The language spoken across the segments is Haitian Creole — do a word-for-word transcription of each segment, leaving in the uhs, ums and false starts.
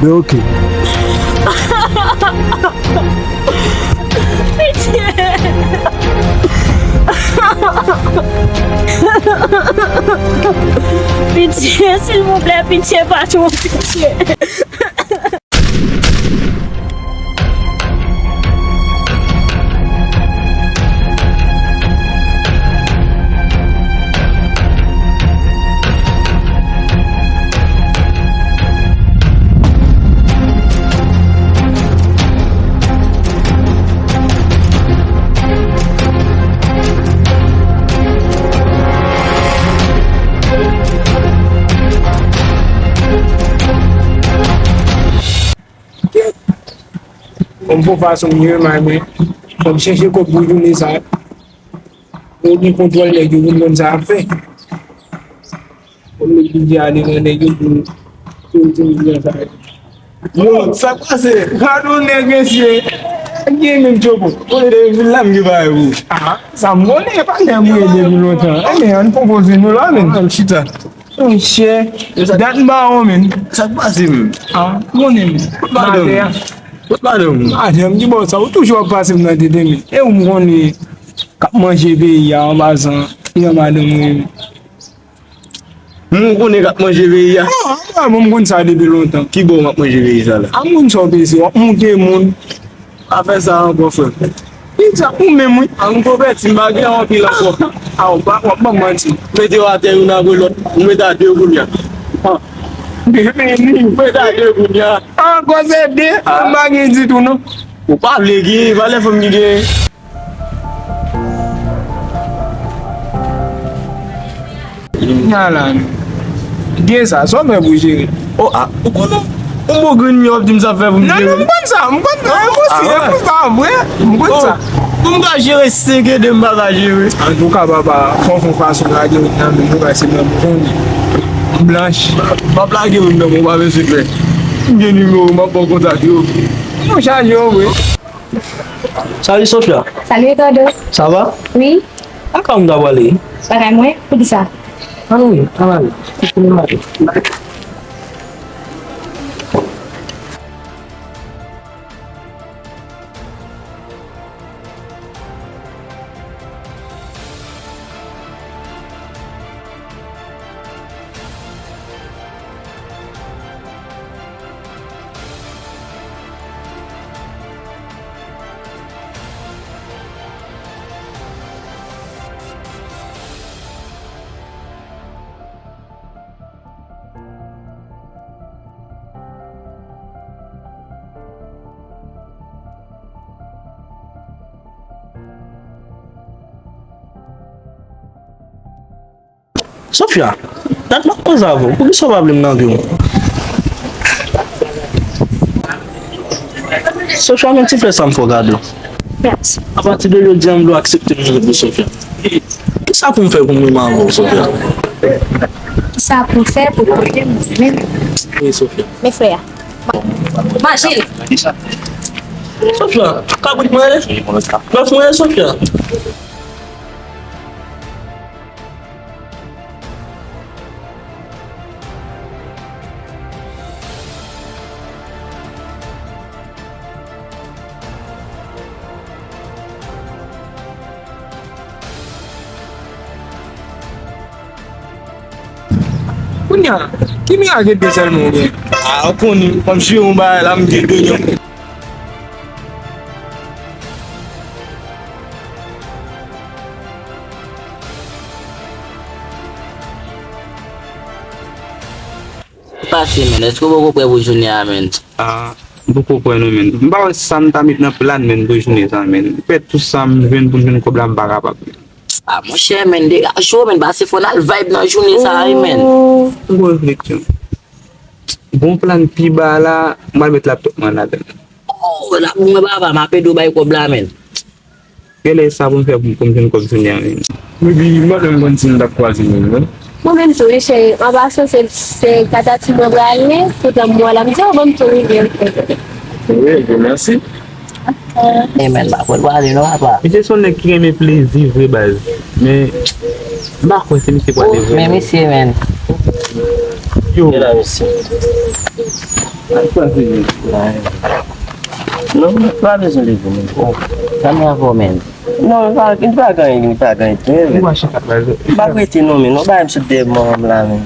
Ok. Pitye! Pitye, silvouplè, pitye, patwon, pitye. Kèt! Fò m pran fason m ye, man, men fò m chèche kòb pou jounen sa. Mwen gen kontwòl nèg yo pou m konn sa y ap fè. Fò m neglijye ale nan nèg yo pou pou m di m jan sa. Yo, sa k pase? Gade yon nèg, mesye. Gen menm tchopo. Kote de vil la m gen bagay pou. Ah, sa m konnen, e pa nèg mwen depi lontan. Enben, ann konpoze nou la, men. Ann chita. Monchè, dat m pa wè w, men. Sa k pase, men? Ah, m konnen, men. Kot madanm? Kot madanm? Madanm, ki bò sa? Ou toujou ap pase m nan tete, men. E ou m konnen k ap manje peyi a, an pasan, e an madanm mwen. Moun ou konnen k ap manje peyi a? Ah, ah, mwen, m konn sa depi lontan. Ki bò w ap manje peyi sa la? A moun sa w peze, w ap moute moun. Pa fè sa ankò, frè m. Ki sa, ou menm, wi. A m konvèti, m pa gen anpil ankò. A, w pa, w ap ban m manti. Mete yo atè youn apre lòt. Ou mete a de kounye a. Ah. Ou mete a de kounye a. Ankò se de, m pa gen ditou, non. Ou pa vle gen, pa lè fanm ki gen. Nya la, men. Gen sa, sa w fè pou jere? O, a, ou konnen, yon bon grenn mye w ap di m sa fè pou m jere. Non, non, m konn sa, m konn sa, e pou sa, e pou sa, vre, m konn sa. Pou m ka jere senk e de, m pa ka jere. Antouka, papa, fò w fè yon fason lage moun nan men nou, paske nan m konnen. M blanch. M ap lage moun nan men w, pa bezwen pè. M gen nimewo w, m ap ba w kontak yo. Nou chaje yo, vre. Salut Sophia. Salut Eduardo. Ça va? Oui. Lakay ou m ta prale. Lakay mwen? Poukisa? Ann wi, ann ale. Sophia, dat m ap koze avè w, poukisa w pa vle m nan vi w? Sophia, men ti flè sa m fè w kado. Mèsi. Apati de jodi a, m vle w aksepte m nan vi w, Sophia. Kisa pou m fè pou m renmen avè w, Sophia? Kisa pou m fè pou kote m renmen? Wi, Sophia. Men frè a. Mache. Sophia, kabrit mwen ye? Bèf mwen ye, Sophia? Kounye a, ki mirak ede sèlman ou gen? A, ou konnen, m ap jere yon bagay la, m gen de yon. Pase, men, èske w poko prè pou jounen an, men? Ah, m poko kwè non, men. M pa wè sa m ta met nan plan, men, pou jounen sa, men. M fè tout sa m jwenn pou m jwenn kòb la, m pa kapab, men. Ah, monchè, men, degaje w, men, pase fò n al vibe nan jounen sa, wi, men. M gon refleksyon. Gon plan pi ba la, m pral met laptop mwen ladan l. Oh, la pou mwen, papa, m ap ede w bay kòb la, men. Genlè e sa pou m fè pou m, pou m jwenn kòb jounen an, men. Epi, m pa menm konn si m t ap kwaze menm, non. Mwen menm tou, wi, cheri. An pasan, se, se Katati mwen prale, poutan m wè la, m di, oh, ban m tou rive, ok. Wi, bon, mèsi. E men, m pa pral prale non, papa. Misye se yon nèg ki renmen plezi vre, baz. Men, m pa kwè se misye pral vre. Men misye, men. Yo. Al pran figi. Non, m pa bezwen leve, men. Oh, sa m avè w, men. Non, m pa, m pa gen anyen, m pa gen anyen. Ou mache kat la, je. M pa rete, non, men. Non, bagay m sot dèyè manman m la, men.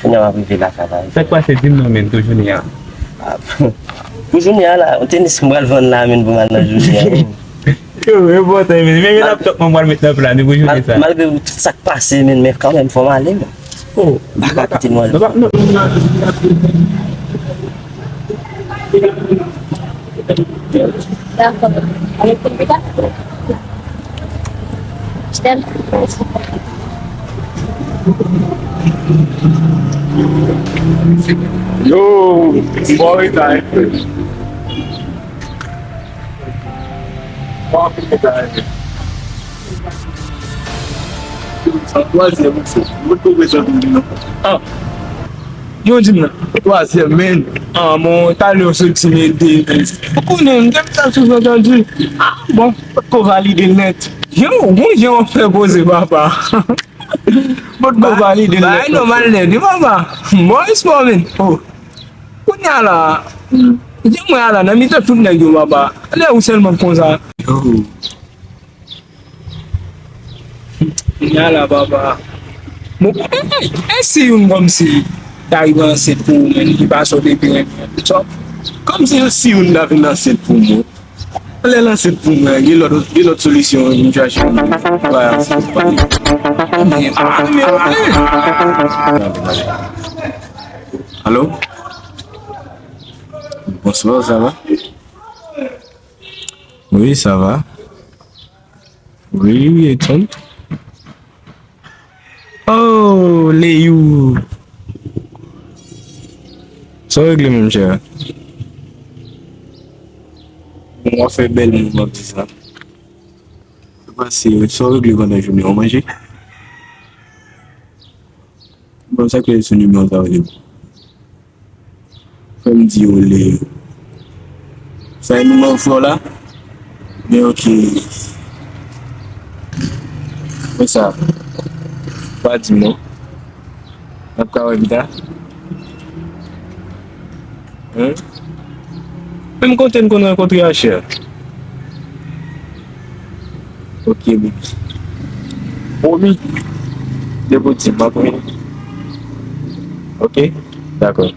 Kounye a m ap rive lakay la. Sa k pase, di m non, men, pou jounen an? Ah, pou jounen an la, yon tenis m pral vann la, men, pou m al nan jounen an, men. Yo, enpòtan, men. Men, men laptop mwen pral met nan plan pou jounen sa. Malgre tout sa k pase, men, men kanmenm, fò m ale, men. Oh, m pa ka kite nou ale. Dakò. Avèk konpita? Yo, boy, time. Twazyèm, se mwen ki prezante li, non? Ah. Yo di m nan. Twazyèm, men. Ah, bon, talè w soti mete, men. Ou konnen, m te sa souzantandi. Ah, bon, potko valide l nèt. Jan w, bon, jan w fè poze, papa. Potko valide l nèt. Bagay nòmal nèt, wi, papa. Bon, espò, men. Oh. Kounye a la, jan mwen a la, nan mitan tout nèg yo, papa. Lè ou sèlman konsa. Yo. Kounye a la, papa. Bon, e, e, e si youn kòmsi ta rive ansent pou ou, men li pa sot epi renmen. Kòmsi si youn ta vin ansent pou mwen. Lè l ansent pou mwen, gen lòt, gen lòt solisyon, m chache pou mwen. Ba, ansent pou mwen. Men, a, men, ale. Alo? Bonsoir, ça va? Oui, ça va. Oui, oui, et toi? Oh, Leyou. Sa w regle, mon chè? Bon, w ap fè bèl moun, w ap di sa. Sa pase, sa w regle pandan jounen an, w manje? Bon, sa k fè sou nimewo sa w rele m? Fò m di yo le. Sa e nimewo frè w la? Men ok. Konsa. Pa di m non. N ap ka wè pita. Hein? Menm kote n konn rankontre a chè. Ok, baby. Pwomi. Depi w di m, m ap vini. Ok? Dakò.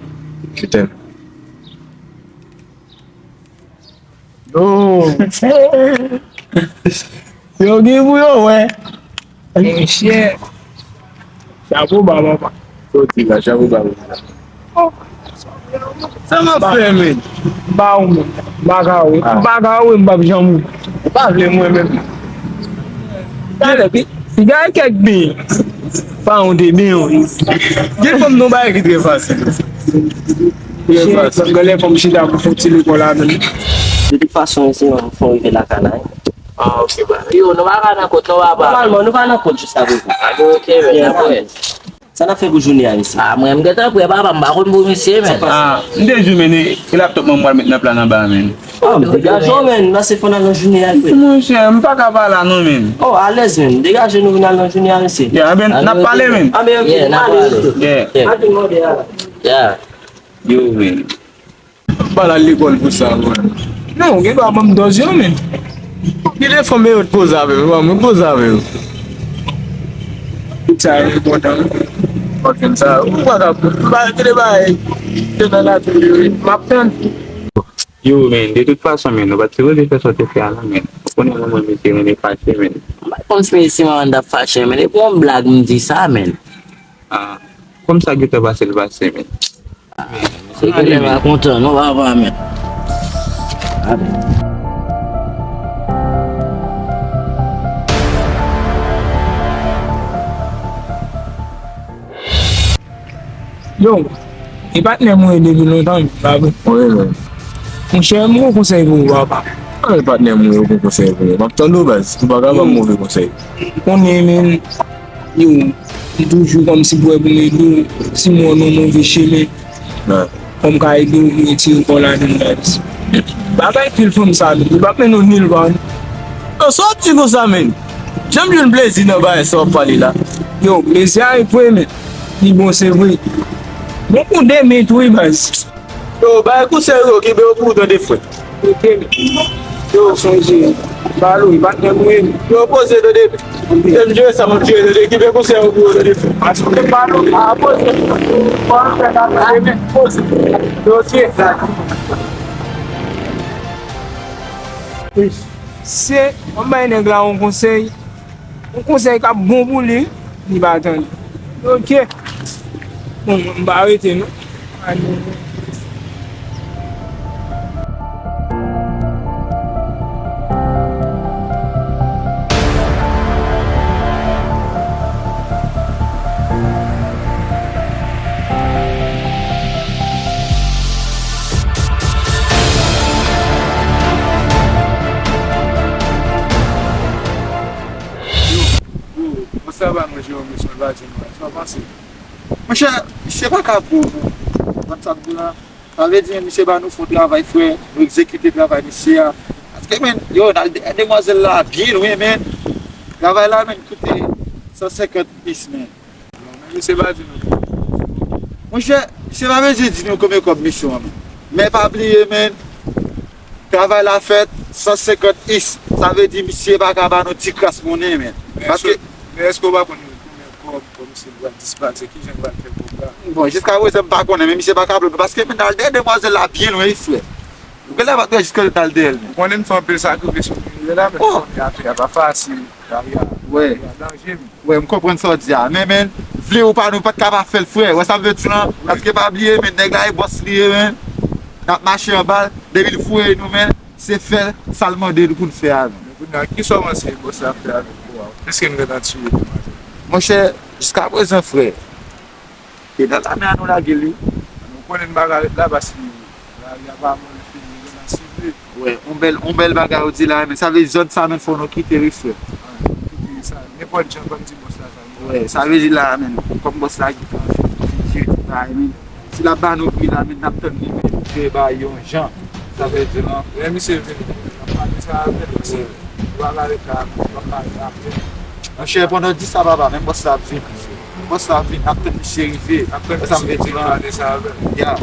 Je t'aime. Yo! Yo gen pou yo wè. Monchè. Chapo ba, papa. Sa w di la, chapo ba, papa. Sa m ap fè, men? M pa ou, men. M pa ka ou. M pa ka ou, m p ap janm ou. Ou pa vle mwen menm. Talè, pi, piga kèk byen. Pa yon de byen, wi. Gen fanm nan bagay ki trè fasil. Trè fasil. Gade lè fanm chita pou fè ti lekòl la menm. De tout fason, se yon fò rive lakay la, wi. Ah, ok, ba. Yo, nou pa ka nan kont, non, papa. Nòmalman, nou pa nan kont jiskaprezan. Ah, ok, men, n ap wè. Sa n ap fè pou jounen an, mesye? Ah, mwen, m gentan prè, papa, m pa konn pou misye, men. Ah, m te di w, men, e, e laptop mwen m pral met nan plan anba, men. Ah, degaje w, men, nan se fò n al nan jounen an, frè. Monchè, m pa ka pa la, non, men. Oh, alèz, men. Degaje nou vin al nan jounen an, mesye. Ya, ben, n ap pale, men. Ah, men, ok, n ap pale. Yeah. Yo, men. M pa al lekòl pou sa, mwen. Non, ou gen dwa ban m dòz yo, men. Gen de fanm yo t poze avè m, ban mwen poze avè yo. Tout sa yo enpòtan. Fòk fè m sa. Ou pa ka, m pa rete de bagay. Te nan latou, wi. M ap tann. Yo, men, de tout fason, men, ou pa t sipoze fè sa w te fè a, non, men. Ou konnen mwen, mwen, mesye, men, e fache, men. M pa konn si, si manman t ap fache, men. E pou yon blag, m di sa, men. Ah, kòm sa gentan pase, l pase, men. Se genlè pa kontan, non, papa, men. Yo, e patnè mwen ye depi lontan, pa vre? Wi, men. Monchè, m gon konsèy pou ou, papa. An, e patnè mwen ye, ou gon konsèy pou mwen. M ap tann ou, baz. Ou pa ka ban m move konsèy. Konnen, men, yo, m toujou kòmsi prè pou m ede w, si m wè w nan move chemen, fò m ka ede w pou retire kò w ladan l, baz. Bagay pil fanm sa, li p ap mennen w nil pa. Yo, sa w ap di konsa, men? Janm jwenn plezi nan bagay sa w ap pale la. Yo, plezi a e vre, men. Li bon, se vre. Bon pou demen tou, wi, baz. Yo, bay konsèy yo, kenbe yo pou ou tande, frè. Yo, sonje, balo, e patnè mwen. Yo, poze tande. Se m jere sa, m ap jere tande. Kenbe konsèy yo pou ou tande, frè. Paske balo, a poze. Poze. Yo, se. Se, m bay nèg la yon konsèy. Yon konsèy k ap bon pou li, li pa tande. Ok. Bon, m pa rete non. Yo, yo, bon, sa va, mwen, Jewòm, mesye, l pa di nou, sa w panse? Monchè, misye pa ka bon, non. Konn sa m di la? Sa vle di, men, misye ba nou fon travay, frè, nou egzekite travay misye a. Paske, men, yo, n al dèyè demwazèl la byen lwen, men. Travay la, men, koute san senkant pis, men. Bon, men misye pa di nou. Monchè, misye pa bezwen di nou konbyen kòb misyon an, men. Men pa bliye, men, travay la fèt, san senkant is. Sa vle di misye pa ka ba nou ti kras monnen, men. Men paske èske, men èske w pa konn konbyen kòb, kòmsi l pral dispache, kijan l pral fè kòb la? Bon, jiska prezan, m pa konnen, men misye pa ka plenn nou, paske, men, n al dèyè demwazèl la byen lwen, wi, frè. Nou genlè pa t wè jiska n al dèyè l, men. Ou konnen m fè anpil sakrifis pou m rive la, men ou konnen afè a pa fasil. Lari a, lari a danje, men. Wè, m konprann sa w di a. Men, men, vle ou pa, nou pa t ka pa fè l, frè. Wè sa m vle di w lan? Paske pa bliye, men, nèg la e bòs li ye, men. N ap mache anba l. Depi l voye nou, men, se fè sa l mande nou pou n fè a, men. Men kounye a, kisa w panse bòs la fè avèk ou a? Piske n gentan tiye demwazèl. Monchè, jiska prezan, frè, e nan lame a nou lage l, wi. Nou konnen n pa ka ret la, paske lari a pa bon, li fini, li gentan sible. Wè, on bèl, on bèl bagay ou di la, men sa vle di zòn sa, men, fò nou kite, wi, frè. Wè, nou kite sa. Nenpòt jan, ban m di bòs la sa. Wè, sa vle di la, men, kòm bòs la gentan fin, fin jere tout bagay, men, si l ap ba nou pri la, men, n ap tann li, men, pou jere bagay yo yon jan. Sa vle di, non? Lè misye vini, n ap pale sa avè l, paske nou pa ka ret la, nou pa ka ret apre. Monchè, pandan w di sa, papa, men bòs la ap vini. Bòs la ap vini, n ap tann misye rive. N ap tann misye rive, n ap pale sa avè l. Ya.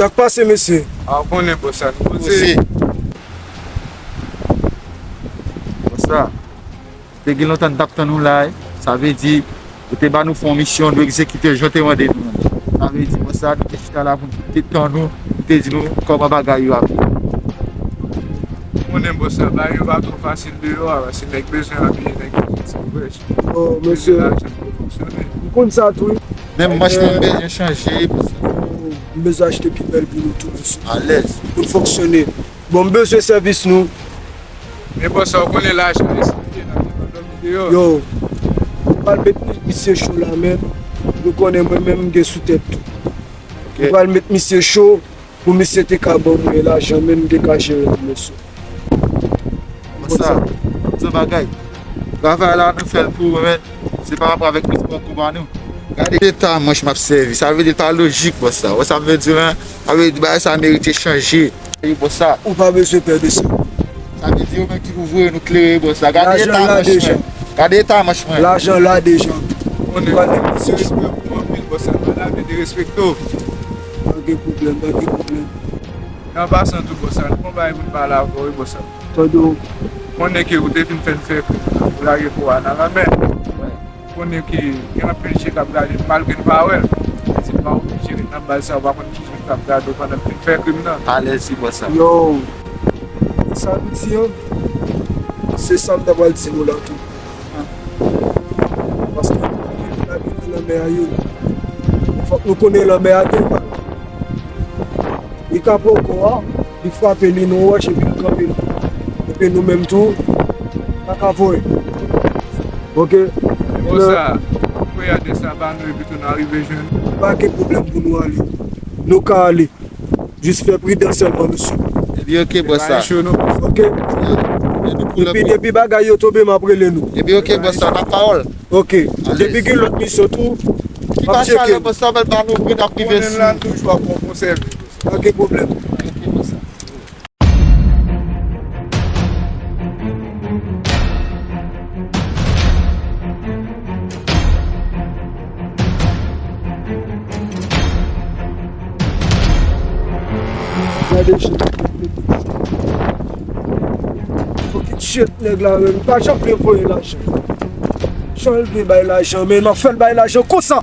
Sa k pase, mesye? A, w konnen, bòs la, nou poze. Poze. Bòs la, te gen lontan n t ap tann ou la, wi. Sa vle di, ou te ba nou fè yon misyon, nou egzekite jan w te mande nou an. Sa vle di, bòs la, nou te chita la pou nou te tann ou, pou te di nou kòman bagay yo ap ye. Ou konnen, bòs la, bagay yo pa twò fasil deyò a, paske nèg bezwen abiye, nèg bezwen ti frèch. Oh, mesye. Lajan pou fonksyone. M konn sa tou, wi. Menm manch mwen, m bezwen chanje, bòs la. Oh, m bezwen achte pi bèl pou nou tou, mesye. Alèz. Pou n fonksyone. Bon, m bezwen sèvis nou. Men bòs la, ou konnen lajan e sante, n ap gen pa dòmi deyò. Yo, m pral met misye cho la, men. Nou konnen mwen menm, m gen sou tèt tou. Ok. M pral met misye cho. Pou misye te ka ban mwen lajan, men m te ka jere l, mesye. Konsa, m di yon bagay. Travay la, nou fè l pou ou, men se pa rapò avèk nou, se pa kòb a nou. Gade eta manch m ap sèvi. Sa vle di l pa lojik, bòs la. Ou wè sa m vle di w lan? Sa vle di bagay sa merite chanje. Wi, bòs la. Ou pa bezwen pè de sa. Sa vle di yo menm ki pou voye nou klere, bòs la. Gade eta manch mwen. Gade eta manch mwen. Lajan la deja. Ou konnen, se respè pou ou anpil, bòs la. Mwen la vle derespekte w. Pa gen pwoblèm, pa gen pwoblèm. An pasan tou, bòs la, nou gon bagay pou n pale avè w, wi, bòs la. Tande w. Konnen ke ou te fin fè n fè krim nan, ou lage po a nan lanmè. Ou konnen ke gen anpil je k ap gade m malgre n pa wè l. Se pa oblije ret nan baz sa, ou pa konn ki je k ap gade w pandan m fin fè krim nan. Alèz, wi, bòs la. Yo, sa nou di an, se sa m ta pral di nou la tou. Paske nou lage nan lanmè a, yo. Fòk nou konnen lanmè a gen vag. Li ka pran kò a, li frape li nan wòch epi li kanpe la. Epi nou menm tou, pa ka voye. Ok? Konsa, Voye adrès la ba nou epi tou n a rive jwenn ou. Pa gen pwoblèm pou nou ale. Nou ka ale. Jis fè pridan sèlman, mesye. Epi ok, bòs. Pa sa. Cho non. Ok. Epi depi bagay yo tonbe, m ap rele nou. Epi ok, bòs, sa pa pawòl. Ok. Depi gen lòt misyon tou, m ap tcheke. Bòs, sa bèl pa nou, nou ap rive. Konnen la toujou ap bon konsèy. Pa gen pwoblèm. Gade shit. Fucking shit, nèg la menm pa janm vle voye lajan. Jan l vle bay lajan, men m ap fè l bay lajan konsa.